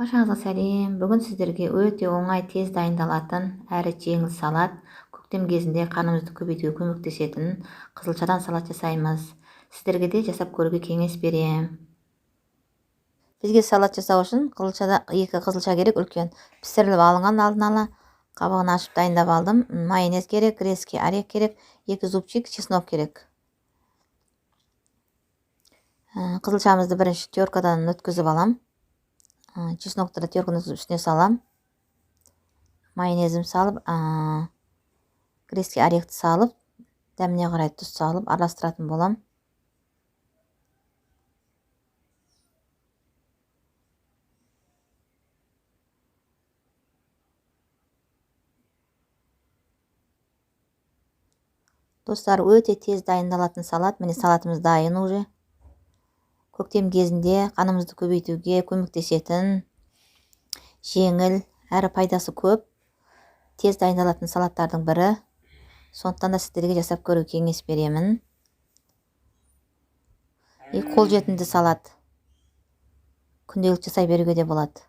Баршаңызға сәлем. Бүгін сіздерге өте оңай, тез дайындалатын, әрі жеңіл салат, көктем кезінде қанымызды көбейтуге көмектесетін қызылшадан салат жасаймыз. Сіздерге де жасап көруге кеңес берем. Бізге салат жасау үшін қызылшада 2 қызылша керек, үлкен. Пісіріліп алынған алдын ала қабығын ашып дайындап алдым. Майонез керек, грецкий орех керек, 2 зубчик чеснок керек. Қызылшамызды бірінші теркадан өткізіп алам. Чеснокты да теркадан өткізіп үстіне салам. Майонезім салып, грецкий орехті салып, дәміне қарай тұз салып араластыратын болам. Достар, өте тез дайындалатын салат. Міне, салатымыз дайын уже. Көктем кезінде қанымызды көбейтуге көмектесетін жеңіл, әрі пайдасы көп, тез дайындалатын салаттардың бірі. Сондықтан да сіздерге жасап көруге кеңес беремін. И қолжетімді салат. Күнделікті жасай беруге де болады.